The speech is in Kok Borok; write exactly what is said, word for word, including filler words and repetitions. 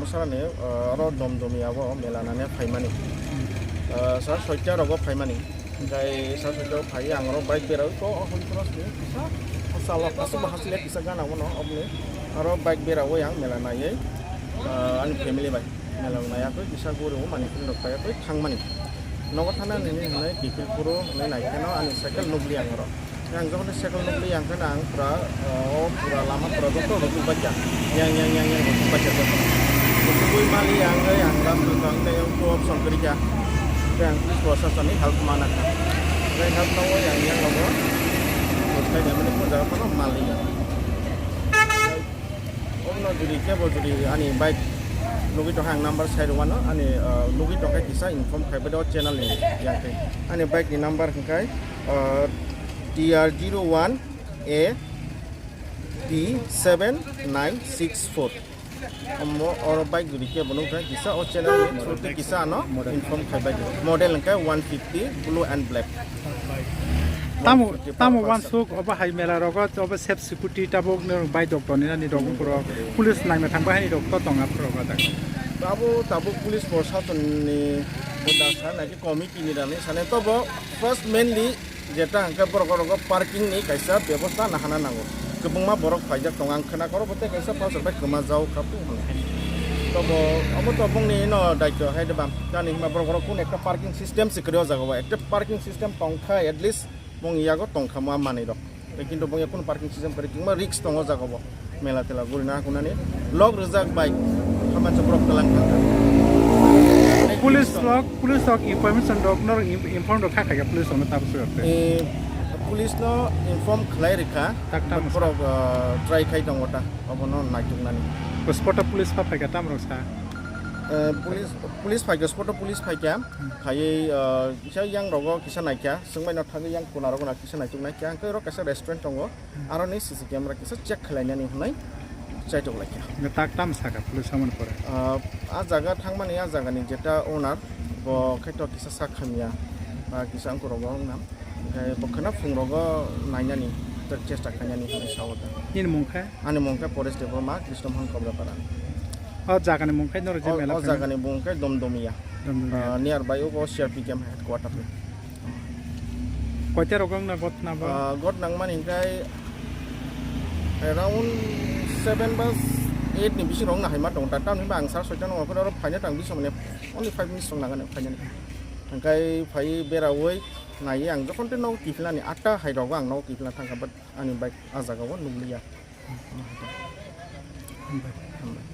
Sarani, ah, oro Domdomiya o mela nane phaimani. Ah, sar soita rogo phaimani. Hingkai sar soita o phai ang oro bike bera o hoi cross ni kisa sala kasu bahas le kisa gana wono obni. Oro bike bera o ang mela naiye, ah, ani family bai mela naiya koi kisa guru mani pin rok paiya koi thangmani. Nogo thana nini hwnwi Kipil Puro hwnwi nai kheno ani cycle nukli ang oro. Yang jokhon cycle nukli yang kheno ang pura, o pura lama pura joto rukuk bacha. Yang, yang, yang, yang rukuk bacha joto. Rukukui mali yang, yang gas tu tang tei yang tu option kiri kya. Yang police proshashan ni help mana kha. Yang help nangwi yang, yang logo. Boskai ni mani puja kono mali yang. Ono jodi kebo jodi ani bike nugwi tongkha ang number sai rwmano ani, ah, nugwi tongkha kisa inform khai bwdw channel ni yang tei ani bike ni number hwnkhe, ah, T R zero one A T seven nine six four. Omo oro bike jodi kebo nugkha kisa o channel ni through tei kisa ano inform khai bai di. Model hwnkhe one fifty blue and black. Tamo, tamo wansuk obo hai mela rogo obo sep security tabuk no bai dok toni nani rok buro police nangna thang bai hai rok to tonga rok adak. Tabuk, tabuk police proshashan ni bunda sa naki committee ni rani sane tobo first mainly jeta hwnkhe borok rok parking ni kaisa bebosta nahana nango. Kwbangma borok paijak tongo ang khwna koro bo tei kaisa pastor bai kwma jao kha pung hwnwi. Tobo obo to bongni no daityo hai de bam. Jani hima borok rok kun ekta parking system se kwrwi o jaga o ekta parking system tongkha at least. Bong yago tongkha ma manwi rok. Tei kintu bong ya kunu parking system kwrwi kingma risk tongo jaga bo. Mela tela gurina kunani log rijak bai. Haman se borok talang thangkha. Police rok, police rok information rok norok im-, inform rok kha khaikha police rok no tabuk sujak tei. Eh, police no inform khlai rikha. Tak tam borok, ah, try khai tongo ta. Obono naituknani. Spot o police pha phaikha tam rok sa. Eh, police, police phaikha, spot o police phaikha. Phaiwi, ah, kisa yang rogo kisa naikha. Swngbai no thangwi yang kuna rogo na kisa naituk naikha. Hwnkhe oro kaisa restaurant tongo. Aroni C C camera kisa check khlainani hwnwi chaitok laikha. Hwnkhe tak tam sakha police samani pore? Ah, ah jaga thangmani ah jagani jeta owner bo khaito kisa sak hamya, ah, kisa wngkorogo wngna. Hwnkhe bo khwna phungrogo nainani chesta khainani hwnwi sao da. Nini mung khe? Ani mung khe Paresh Debbarma, Krishna Mohan Kobrapara. O jagani mung khe norok je O, mela o khainai? Jagani mung khe Domdomiya. Domdomiya. Ah, nearby o C R P camp headquarter ni. Koita rok wngna ghotna bo? Ah, ghotna wngmani hwnkhe around seven ba eight ni bisingo wngna haima tongo ta. Tamni hwnba ang sar soita no ongkha oro phaina tang bising mane only five minutes wngna gana phainani. Hwnkhe phai beraui naiwi ang jokhon tei nogo kiphilnani atta hai rogo ang nogo kiphilna thangkha, but ani bike ah jagao nukliya. Hambai. Hambai.